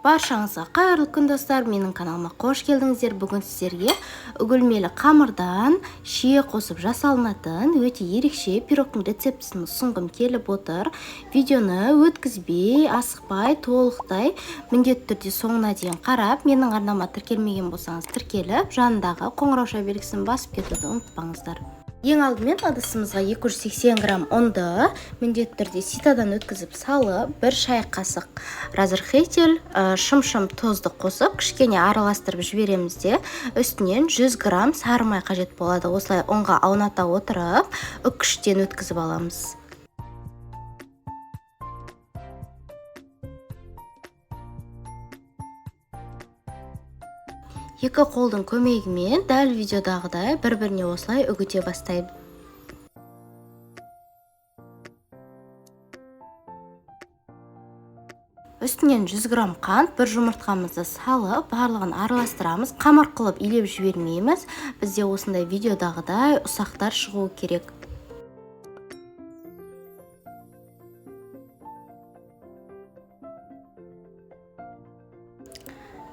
Баршаңызға қайырлы күн, достар! Менің каналыма қош келдіңіздер. Бүгін сіздерге үгілмелі қамырдан шие қосып жасалынатын өте ерекше пирогтың рецептісін ұсынғым келіп отыр. Видеоны өткізбей, асықпай, толықтай міндетті түрде соңына дейін қарап, менің арнама тіркелмеген болсаңыз тіркеліп, жанындағы қоңырауша белгісін басып кетуді ұмытпаңыздар. Ең алдымен ыдысымызға 280 грамм ұнды міндетті түрде ситадан өткізіп салып, бір шай қасық разрыхлитель, шым-шым тұзды қосып, кішкене араластырып жібереміз де, үстінен 100 грамм сары май қажет болады. Осылай ұнға ауната отырып, үккіштен өткізіп аламыз. Екі қолдың көмегімен дәл видеодағыдай бір-біріне осылай үгіте бастаймын. Үстінен 100 грамм қант, бір жұмыртқамызды салып, барлығын араластырамыз. Қамыр қылып илеп жібермейміз. Бізде осындай видеодағыдай ұсақтар шығуы керек.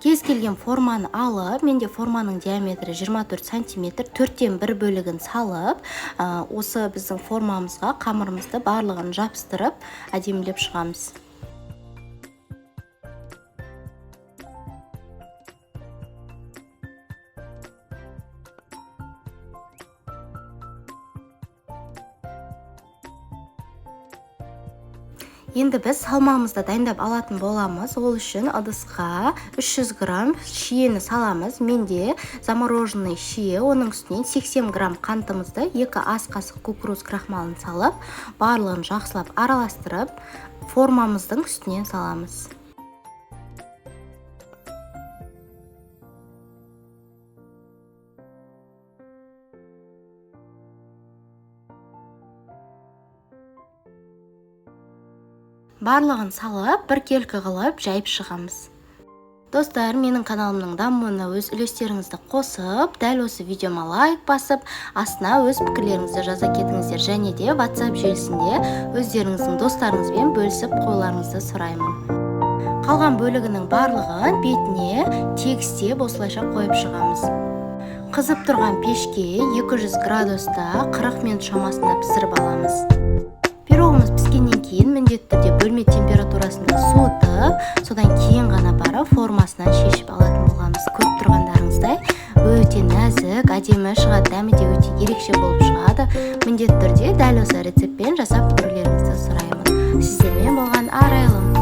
Кез келген форманы алып, менде форманың диаметрі 24 сантиметр, 1/4 бөлігін салып, осы біздің формамызға қамырымызды барлығын жабыстырып, әдемілеп шығамыз. Енді біз салмамызды дайындап алатын боламыз. Ол үшін ыдысқа 300 грамм шиені саламыз. Менде замороженный шие, оның үстінен 80 грамм қантымызды, 2 ас қасық кукуруз крахмалын салып, барлығын жақсылап араластырып, формамыздың үстінен саламыз. Барлығын салып, бір келкі қылып жайып шығамыз. Достар, менің каналымның дамуына өз үлестеріңізді қосып, дәл осы видеома лайк басып, астына өз пікірлеріңізді жаза кетіңіздер. Және де WhatsApp желісінде өздеріңіздің достарыңызбен бөлісіп қоюларыңызды сұраймын. Қалған бөлігінің барлығын бетіне тегістеп осылайша қойып шығамыз. Қызып тұрған пешке 200 градуста 40 минут шамасында пісіріп аламыз. Пирогымыз піскеннен кейін міндетті түрде бөлме температурасында суытып, содан кейін ғана барып формасынан шешіп алатын боламыз. Көріп тұрғандарыңыздай өте нәзік, әдемі шығады, дәмі де өте ерекше болып шығады. Міндетті түрде дәл осы рецептпен жасап көрулеріңізді сұраймын. Сіздермен болған Арайлым.